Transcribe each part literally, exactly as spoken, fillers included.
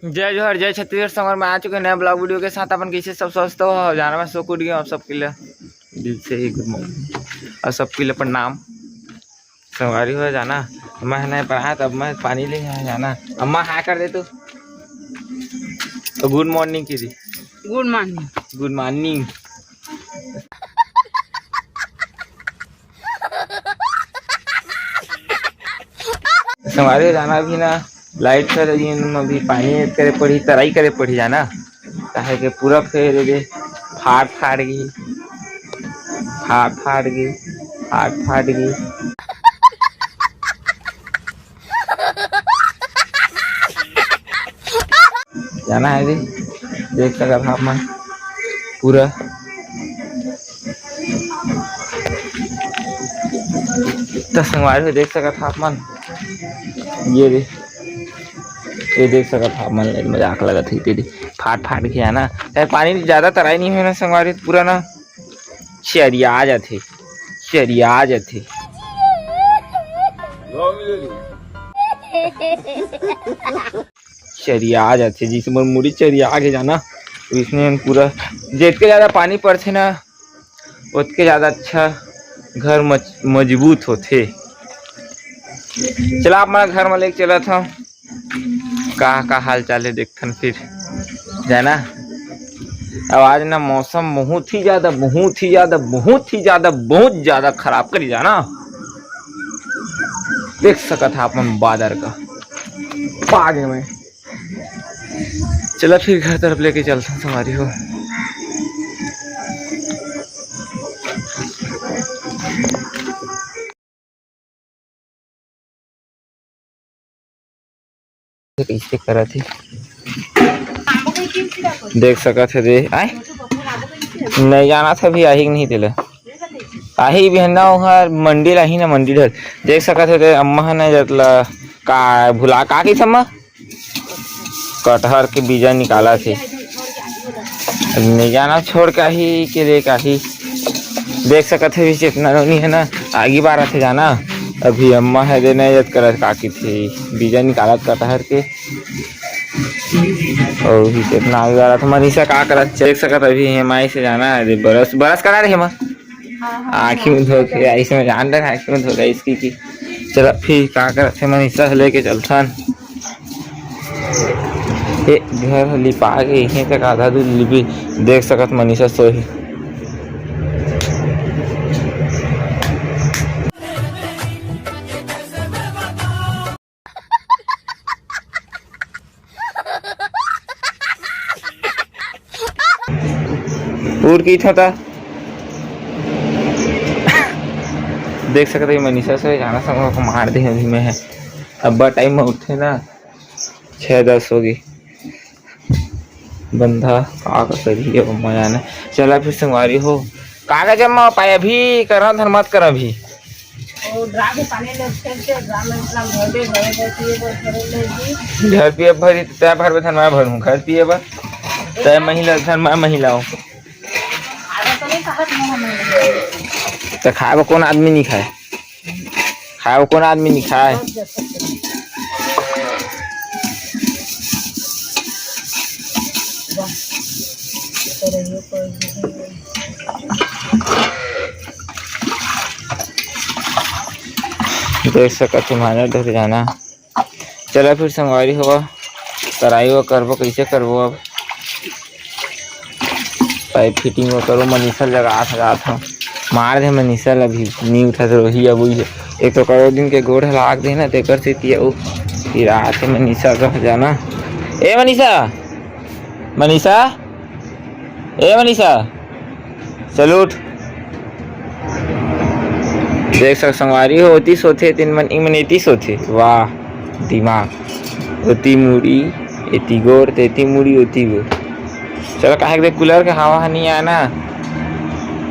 जय जोहार, जय छत्तीसगढ़। संगवारी, मैं आ चुके हैं नया ब्लॉग वीडियो के साथ। अपन कैसे, सब स्वस्थ हो? जाना मैं सो उठ गया हूँ। आप सबके लिए दिल से ही गुड मॉर्निंग और सबके लिए प्रणाम। संगवारी हो जाना, मैं नहीं पढ़ा तब मैं पानी ले यहाँ जाना। अम्मा हाय कर दे तू। तो गुड मॉर्निंग की दी। गुड मॉर्निंग। गुड मॉर्निंग। संगवारी हो जाना अभी ना लाइट कर रही है, अभी पानी करे पड़ी, तराई करे पड़ी जाना। काहे के पूरा फेर दे फाट फाट गई, फाट फाट गई, फाट फाट गई। जाना है जी, देख सकत आप मन पूरा। तो संगवारी हो देख सकत आप मन, ये दे, ये देख सकत आप मन, मजाक लगत है तेरी। फाट फाट के आना, चाहे पानी ज्यादा तराई नहीं है ना संगवारी, पूरा ना चरिया जाथे, चरिया जाथे। चरिया जाथे, जैसे मोर मुड़ी चरिया के जाना, वैसने हम पूरा, जितके ज्यादा पानी पड़थे ना, उतके ज्यादा अच्छा घर मज-, मजबूत होथे। चला, आप मन घर में लेके चलत हव। का, का हाल चाल है, देखथन फिर, जाना। अब आज ना मौसम बहुत ही ज्यादा, बहुत ही ज्यादा, बहुत ही ज्यादा, बहुत ज्यादा खराब करी जाना। देख सकत है आप मन बादर का, पागे में। चला फिर घर तरफ लेके चलथन संगवारी हो। कइसे करत हे, देख सकत हे दे। आय, नहीं जानत हे अभी आही कि नहीं तेला। आही बिहन्ना ओहर मंडी लाही ना, मंडी डहर। देख सकत हे दे, अम्मा ह ना जतला का भुला का कहिस अम्मा? कटहर के बीजा निकालत हे। अब नहीं जाना छोड़ के आही के लेके आही। देख सकत हे, कितना नोनी है ना, आगी बार आथे जाना। अभी अम्मा है दे नहीं जत करत का कहिथे, बीजा निकालत कटहर के। और भी कितना आगी बार आथे। मनीषा का करत, देख सकत अभी हे माई से जाना है दे, बरस, बरस करा रहे माँ। आँखी में धो के, ऐसे में जान रहा, आँखी में धो के इसकी की। चला फिर का करत हे, मनीषा से लेके चलथन। ए, घर ह लिपा के इहें तक आधा दूर लिपी, देख सकत मनीषा सोही। उठ के इठा था। देख सकत हे मनीषा से जाना संग को मार दे अभी मैं है। अब्बा टाइम में उठे ना, छः दस होगी। बंधा का का करिए वो मया ने। चला फिर संगवारी हो, का का जम्मा पाए अभी करा धन मत कर अभी। वो ड्राम में पानी ले फेंक के ड्राम में अपना भर दे, भरे दे, पिए बर भरे ले जी। घर पिए भरी, तय भर में धन मैं भरूँ, घर पिए बर तय महिला, धन मैं महिला हूँ। खाना तो नहीं कहत मुँह में। तो खाए वो कौन आदमी नहीं खाए? खाए वो कौन आदमी नहीं खाए? देख सकत हे, माने डर जाना। चला फिर संगवारी हो, तराई वो करबो, कैसे करबो अब? पाइप फिटिंग वो करो, मनीषा लगा था, जात हूँ। मार दे मनीषा ला भी, नहीं उठा तो रोही अब उही। एक तो करो दिन के गोड़ हलाक दे ना, तेकर से तिया वो फिर आते मनीषा का जाना। ए मनीषा, मनीषा, ए मनीषा, चल उठ। देख सक संगवारी हो, ओती सोथे, तीन मन, इमन एती सोथे। वाह, दिमाग। ओती मुड़ी, एती गोड़, तेती मुड़ी, ओती गोड़। चल, काहे के देख, कूलर के हवा ह नहीं आए ना।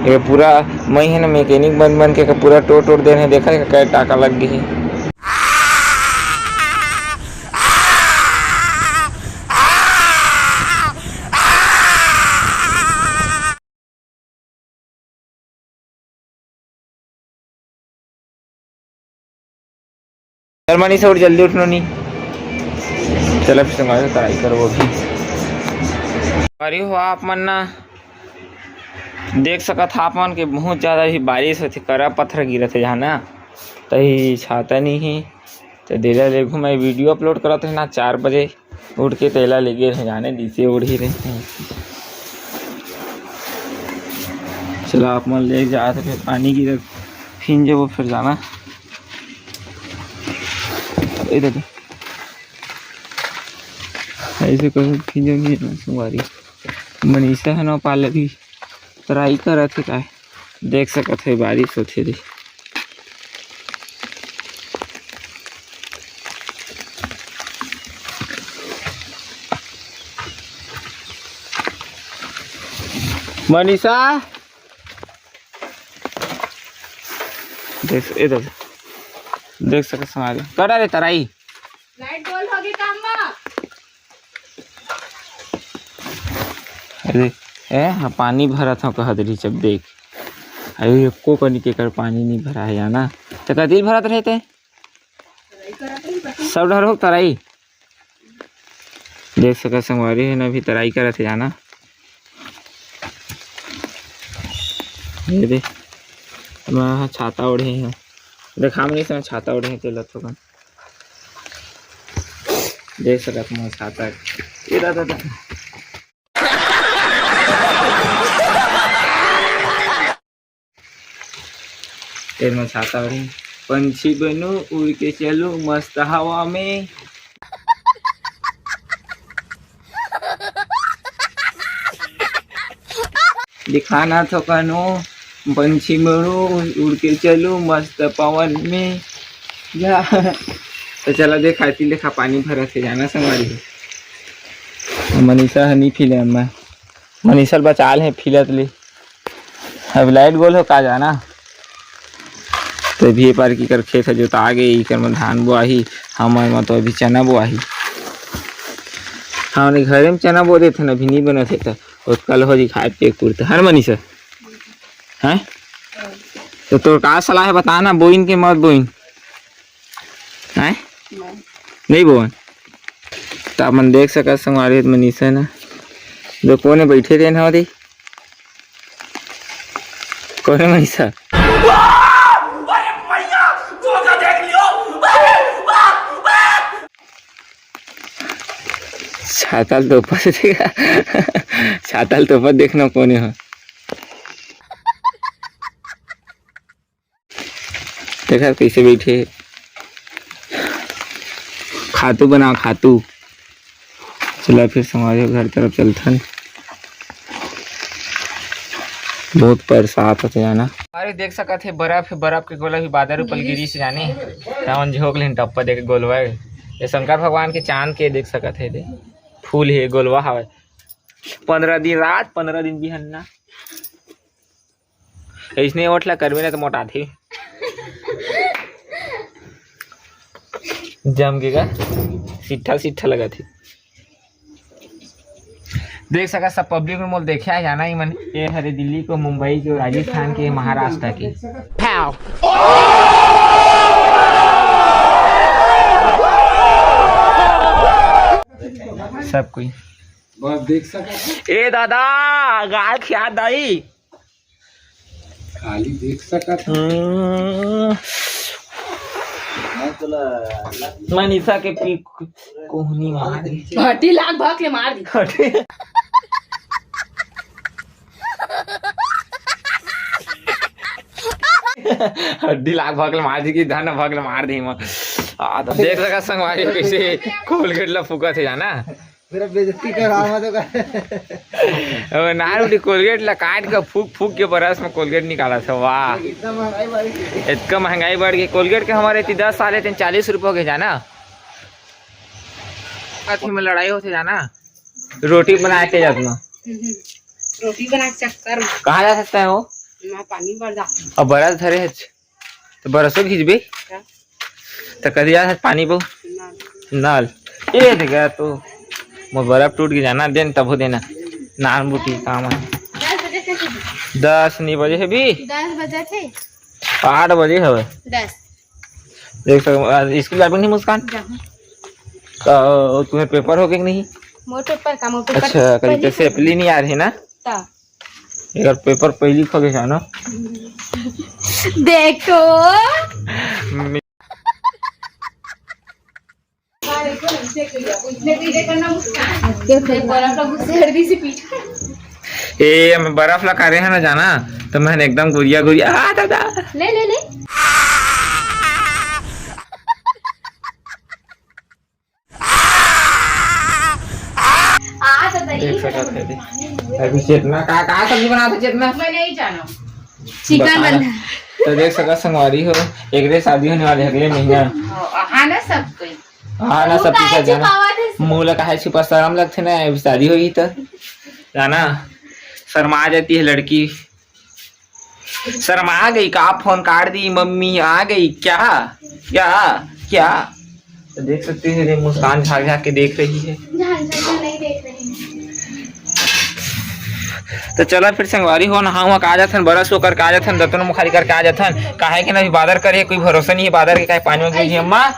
ये पूरा मई है ना, मैकेनिक बन बन के पूरा टोट टोट देने, देखा है, कै टाका लग गई है। चल मनीषा, उठ, जल्दी उठ नोनी। चला फिर संगवारी हो, तराई करबो अभी। संगवारी हो, आप मन ना देख सकत हा आप मन के बहुत ज्यादा भी बारिश होथे, करा पत्थर गिरत हे जाना, तही छाता नहीं हे। तो देला ले घूमे वीडियो अपलोड करत रहे ना चार बजे उठ के, तेला ले गे रहे जाने दिसे उड़ी रहे। चला आप मन ले जात रहे, पानी गिरत फिन जब फिर जाना। ए दादा, ऐसे करो फिन जब नहीं जाना संगवारी। मनीषा है ना पार्लर ही तराई करत हे काय, देख सकत हे बारिश होथे दे। मनीषा, देख, ए देख, देख सकत संगवारी, करा रे तराई। लाइट गोल होगे काम मा। अरे, ए, हाँ, पानी भरत हव कहत रही, जब देख, अरे, एको कनी के कर पानी नहीं भरा है, जाना। तो कतिल भरत रहे ते? सब डहर हो तराई। देख सकत संगवारी हो ना, अभी तराई करत हे जाना। ये दे, मैं छाता ओढ़े हूँ। देखा, मैं छाता ओढ़े हूँ, तेला थोकन। देख सकत मोर छाता। ए दादा, दादा। तेल में छाता ओढ़े। पंछी बनू, उड़ के चलू मस्त हवा में। दिखाना थोकन ओ, पंछी बनू, उड़ के चलू मस्त पवन में। या। तो चला देखा, ती देखा पानी भरत हे जाना संगवारी हो। मनीषा ह नी फिले अम्मा। मनीषा ल बचा ले फिलत ले। अब लाइट गोल हो का जाना। तो अभी ये पार की कर खेत ह जोता गे, इकर में धान बोआही, हमर में तो अभी चना बोआही। हमने घरे में चना बो देथन, अभी नहीं बनत हे तो। ओतका ल हो जी खाए पिए कुर्ता। हर मनीषा? हैं? तो तोर का सलाह है बता ना, बोइन के मत बोइन? हैं? नहीं। नहीं बोइन। तो आप मन देख सकत संगवारी हो, मनीषा ना। जो कोने बैठे तेन हव दे? कोने मनीषा? छाता ल तो ऊपर से देखा। छाता ल तो ऊपर देखना कोने हो। देखा कैसे बैठे। खातू बनाओ, खातू। चला फिर संगवारी हो घर तरफ चलथन। बहुत बरसात होथे जाना। अरे देख सकत हे बर्फ, बर्फ के गोला भी बादर ऊपर गिरी से जाने। तवन झोंक लेन टप्पा देके गोलवा। ये शंकर भगवान के चांद के देख सकत हे दे। फूल हे, गोलवा हवय। पंद्रह दिन रात, पंद्रह दिन बिहन्ना। अइसने ओठ ला करबे ना तो मोटाथे। जम के का सिट्ठा सिट्ठा लगत हे। देख सकत सब पब्लिक में मोल देखे आ जाना ही मन। ये हरे दिल्ली को, मुंबई के, राजस्थान के, महाराष्ट्र के। सब कोई। बस देख सकत हे। ए दादा, गाय खिया दाई। खाली देख सकत हे। हम्म। मनीषा के पी कोहनी मार दी। हड्डी लाग भक ले मार दी। हड्डी। हड्डी लाग भक ले मार दी कि धन भक ले मार दी। आ, तो देख सकत संगवारी कैसे कोलगेट ला फूकत हे जाना। मेरा बेइज्जती करा मत कर। अब नार उठी कोलगेट ला काट के फूक फूक के ब्रश में कोलगेट निकालत हे। वाह, इतना महंगाई बढ़ गई। इतना महंगाई बढ़ गई। कोलगेट के हमारे इतनी दस साल है, चालीस रुपये हो गए जाना। साथ में लड़ाई होते जाना। रोटी बनाए के जात में। हम्म, रोटी बना के चक्कर में। कहाँ जा सकता है वो? मैं पानी भर जा। अब ब्रश धरे है। तो बरसो खींचबे। क्या? तो कदी जात हे पानी बो? नल। नल। ए देख तो मोर बर्फ टूट के जाना देन तभो देना। नान बूटी काम है। दस बजे से खींच। दस नहीं बजे हे भी। दस बजे थे। आठ बजे हवे। दस। देख सक-, आ, स्कूल जाबे नहीं मुस्कान? जाहूँ। का, तुम्हें पेपर हो गए कि नहीं? मोर पेपर का, मोर पेपर अच्छा, कल पहली तो से अप्ली नहीं आ रही ना? ता। अगर पेपर पहली खो गया ना? देख तो। बर्फ लगू सर्दी से पीठ। ए, मैं बर्फ ला करे है ना जाना, तो मैं एकदम गुरिया गुरिया, आ दादा। ले, ले, ले। आ दादा, देख सकत है दे। अभी चेतना का, का सब्जी बनात हे चेतना? मैं नहीं जाना। चिकन बता ना। बना। तो देख सकत संगवारी हो, एकरे शादी होने वाले अगले महीना। हाँ ना, सब कोई। हाँ ना, सब कुछ जाना। मुँह ला काहे छुपा, शरम लगथे ना, अभी शादी होही त। जाना, शर्मा जाती है लड़की। शर्मा गई का, फोन काट दी, मम्मी आ गई क्या, क्या, क्या? तो देख सकते हैं, ये मुस्कान झाँक झाँक के देख रही है। झाँक झाँक के नहीं देख रही है। तो चला फिर संगवारी हो, नहा उहा के आ जाथन, brush वो करके आ जाथन, दतन मुखारी करके आ जाथन। काहे के ना अभी बादर करे, कोई भरोसा नहीं है बादर के, काहे पानी में गिर जाए। अम्मा,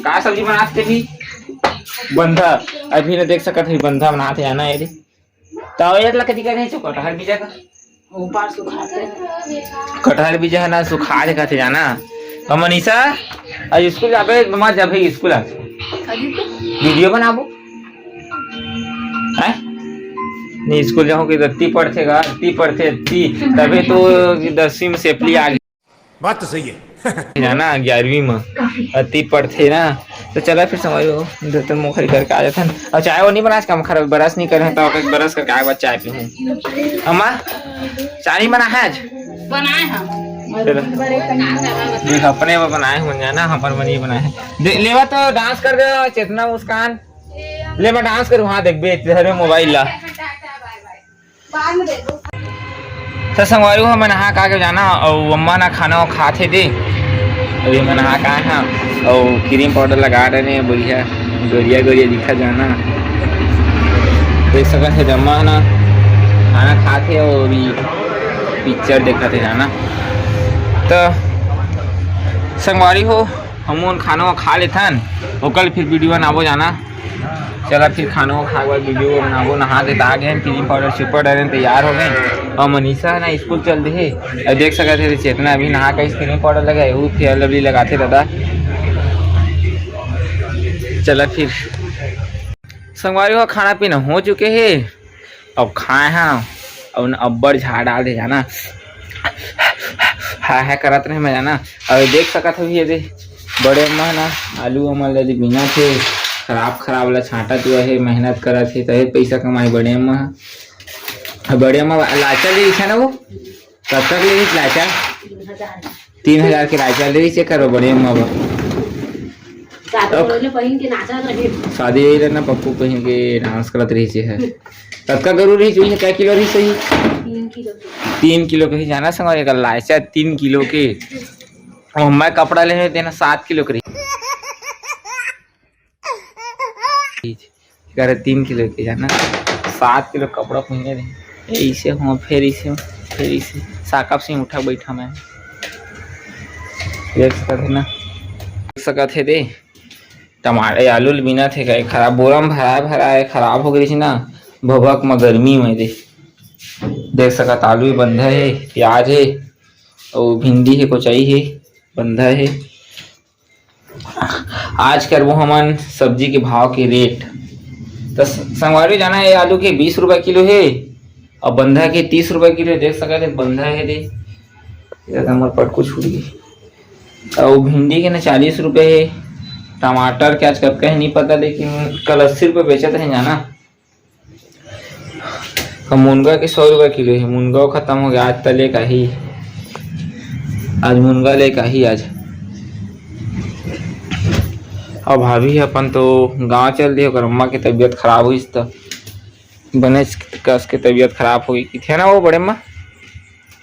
का सब्जी बनात हे अभी? बंधा। अभी ना देख सकत है, बंधा बनात हे, जाना है रे। तो एक ला कथी करे हे, कटहर बीजा का? ऊपर सुखाते हैं। कटहर बीजा है ना, सुखा दे कहते जाना। तो मनीषा, आज स्कूल जाबे, मत जाबे स्कूल आज। अभी तो वीडियो बनाबो। हैं? नहीं, स्कूल जाहूँ कि रत्ती पढ़थे गा, रत्ती पढ़थे, रत्ती। तबे तो दसवीं में से अप्ली आ गई। बात तो सही है। जाना ग्यारहवीं में अति पढ़थे ना, तो चला फिर संगवारी हो, दतन मुखारी करके आ जाथन। और चाय वो नहीं बनाए, काम खराब, brush नहीं करे हैं, तो brush करके आए बाद चाय पीहूँ। अम्मा, चाय नहीं बना है आज? बनाए हैं। चलो। देख, अपने वो बनाए हुए हैं ना, हमर मन ही बनाए हैं। दे, लेवा तो dance कर दे, चेतना मुस्कान। ले, मैं dance करूँ, हाँ, देख, बेच, धरे mobile ला। बाद में दे दो। तो संगवारी हो, मैं नहा खा के जाना, अउ अम्मा ना खाना खात हे दे। अभी मैं नहा के आए हँव, अउ cream powder लगा डरे, बढ़िया गोरिया गोरिया दिखा जाना। देख सकत हे, अम्मा ना खाना खात हे, अउ अभी picture देखत हे जाना। तो संगवारी हो, हमन खाना खा लेथन, ओकर फिर वीडियो बनाबो जाना। चला फिर खाना खा के बाद वीडियो बनाबो। नहा के आ गए, cream powder super डरे, तैयार हो गए। और मनीषा है ना स्कूल चल दे हे। अब देख सकत हे चेतना अभी नहा के cream powder लगे, वो Fair Lovely लगाथे दादा। चला फिर संगवारी हो, खाना पीना हो चुके हे। अब खाए हँव, अउ न अब्बड़ झाड़ा दे जाना, हाय हाय करत रहे मैं जाना। अउ देख सकत हव ये दे, बड़े अम्मा ना आलू हमन ल दे बीनथे, खराब खराब ला छांटत हुआ हे, मेहनत करत हे, तभे पइसा कमाई बड़े अम्मा ह। अउ बड़े अम्मा लाचा ले रहिस हे ना वो, कतका के ले रहिस लाचा? तीन हजार के लाचा ले रहिस हे, करो बड़े अम्मा बर। शादी अब वाले पहिन के नाचत रहे। शादी वाले ना पप्पू पहिन के dance करत रहिस हे। कतका गरू रहिस, वही कै किलो रहिस, वही? तीन किलो के। तीन किलो के ही जाना संग, एक लाचा तीन किलो के। और मैं कपड़ा लेने तेना सात किलो के रहिस। करे तीन किलो के जाना, सात किलो कपड़ा पहिने रहे। ऐसे हो, फिर इसे, फिर इसे, साकब से उठा बैठा मैं। देख सकत हे ना, देख सकत हे दे। टमाटर, आलू ल बीनथे का, खराब बोरा में भराए भराए खराब हो गई ना, भभक म गर्मी में दे। देख सकत आलू बंधा हे, प्याज हे, अउ भिंडी हे, कोचई हे, बंधा हे। आज करबो हमन सब्जी के भाव के रेट। त स-, संगवारी जाना, ये आलू के बीस रुपए किलो हे, अउ बंधा के तीस रुपए किलो हे। देख सकत हे, बंधा हे दे, ये हमर पटकू छूट गई। अउ भिंडी के ना चालीस रुपए हे, टमाटर के आज कतका हे नहीं पता, लेकिन कल अस्सी रुपए बेचत हे जाना। अब मुनगा के सौ रुपए किलो हे, मुनगा खतम हो गया, आज त लेके आही, आज मुनगा लेके आही आज। अब भाभी अपन तो गांव चल दिए, ओकर अम्मा के तबीयत खराब होइस त बनेच कस के तबीयत खराब हो गई, किथे ना वो बड़े अम्मा?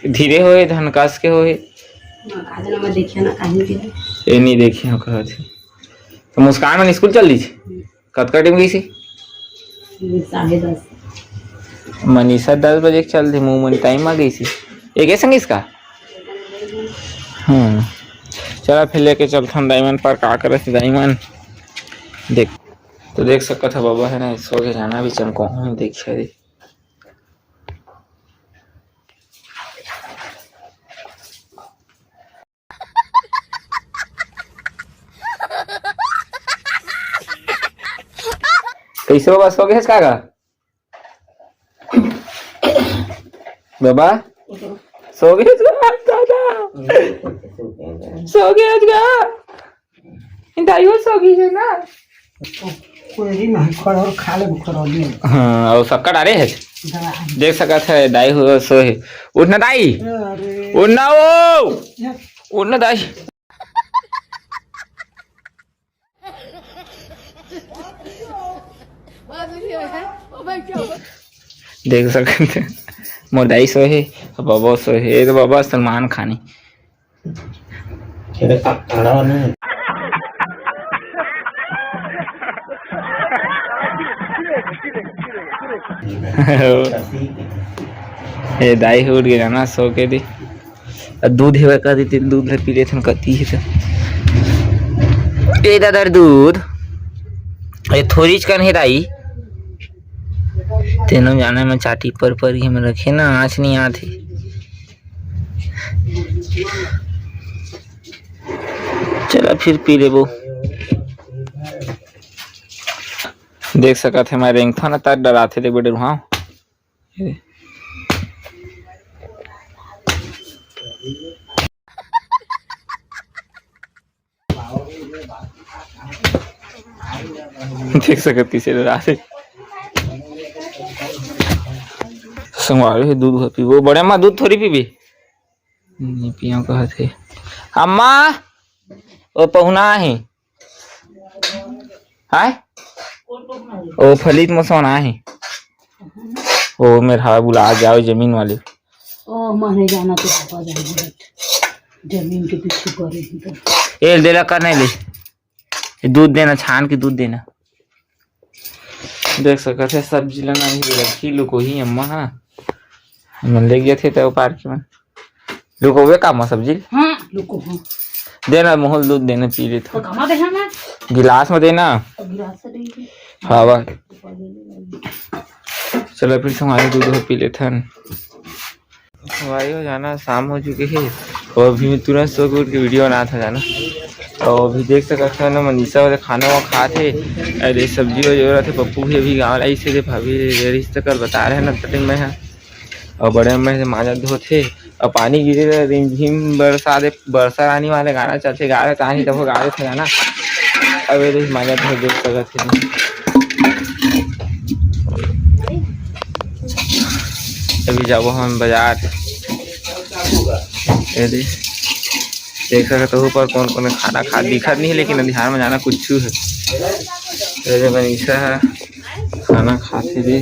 धीरे होए, धन कस के होए। आज ना मैं देखिए ना कहीं के। ए नहीं देखे हो कहत हे। तो मुस्कान मन स्कूल चल दी? कतका टाइम गई सी? साढ़े दस। मनीषा दस बजे के चल दी, मुँह मन टाइम आ गई सी। एक संग इसका? हम्म। चला फिर लेके चलथन दाई मन पर, का करत हे दाई मन। देख। तो देख सकत ह, बबा हे ना, सो के जाना भी चमको, हम देख दे। कैसे बबा, सो गए का गा? बबा, सो गए का दादा? सो गए का? दाई हो सो गई है ना? कोई नहीं, खड़ा और खा ले, खड़ा नहीं। हाँ, और सक्का डाले है। दवा। देख सकत है, दाई हो सो है। उठना दाई। अरे। उठना ओ। उठना दाई। देख सकत है, मोर दाई सो है, बबा सो है, ये तो बबा सलमान खान है। ए दाई ह उठ गे ना, सो के दी। अ दूध हेवय का दी, तेन दूध ल पी लेथन, कती हे त। ए दादा रे दूध, ए थोरीच कन हे दाई। तेनो जाने में चाटी पर पर ही में रखे ना, आँच नहीं आत हे। चला फिर पी लेबो। देख सकत हे, मैं रेंगथन त डराथे, देख बेटे, हाँ। देख सकत कइसे डराथे। संगवारी हो, दूध ह पीबो। बड़े अम्मा, दूध थोड़ी पीबी? नहीं पियो कहत हे। अम्मा, ओ पहुना हे। हाय? ओ फलीत म सोना हे। ओ मेर हा बुला जाओ जमीन वाले। ओ, मने जाना तो पापा जाना है। जमीन के पीछे पड़े हैं तो। ए, देला कर नहीं ले। ये दूध देना, छान के दूध देना। देख सकत हे, सब्जी ला नहीं रखी, लुकोही अम्मा हा। मन ले गए थे तो पार्क में। लुकोवे का मा सब्जी? हाँ, लुको, हाँ। देना, मोहल दूध देना, पी लेथन। तो कमा दे ना। गिलास में देना। तो गिलास से देंगे। हाँ, वाह। चलो फिर संगवारी दूध हो पी लेथन। भाई हो जाना, शाम हो चुके हे और अभी मैं तुरंत सो के उठ के वीडियो बनात हंव जाना। और अभी देख सकत हो ना, मनीषा वाले खाना वो खात हे। अरे सब्जी वो जोरत हे, पप्पू भी अभी गाँव ला आइस हे, भाभी ले रहिस त कल बता रहे ना, तटिंग में है। और बड़े में से मांजत धोत हे। और पानी गिरे रहे, रिमझिम बरसा दे, बरसा रानी वाले गाना चलथे, गा रहे तानी तब गा रहे थे गाना। अब ये देख मांजत धोत, देख सकत हे। अभी जाबो हम बाजार। ये दे, देख सकत हो ऊपर कौन कौन खाना खा, दिखत नहीं है, लेकिन अंधियार में जाना कुछ है। ये दे मनीषा है, खाना खाथे दे,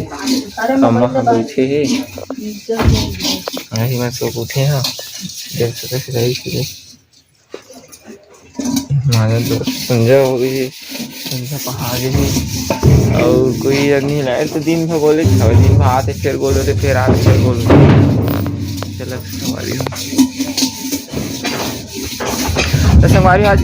अम्मा ह बैठे हे, अभी मैं सो उठे हंव, देख सकत हे रही। माने तो संझा हो गई हे, संझा पहा गे हे। अउ कोई जन नहीं लाए तो दिन भर गोले खावे, दिन भर आते फिर गोले होते, फिर आते फिर गोले होते। चला संगवारी हो, तो संगवारी आज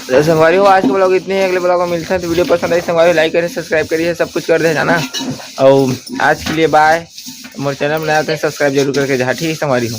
तो संगवारी हो, आज के vlog इतने ही। अगले vlog में मिलते हैं, तो video पसंद आए संगवारी, like करें, subscribe करिए, सब कुछ कर दे जाना। और आज के लिए bye। मोर channel में नया हो तो subscribe जरूर करके जा, ठीक है संगवारी हो।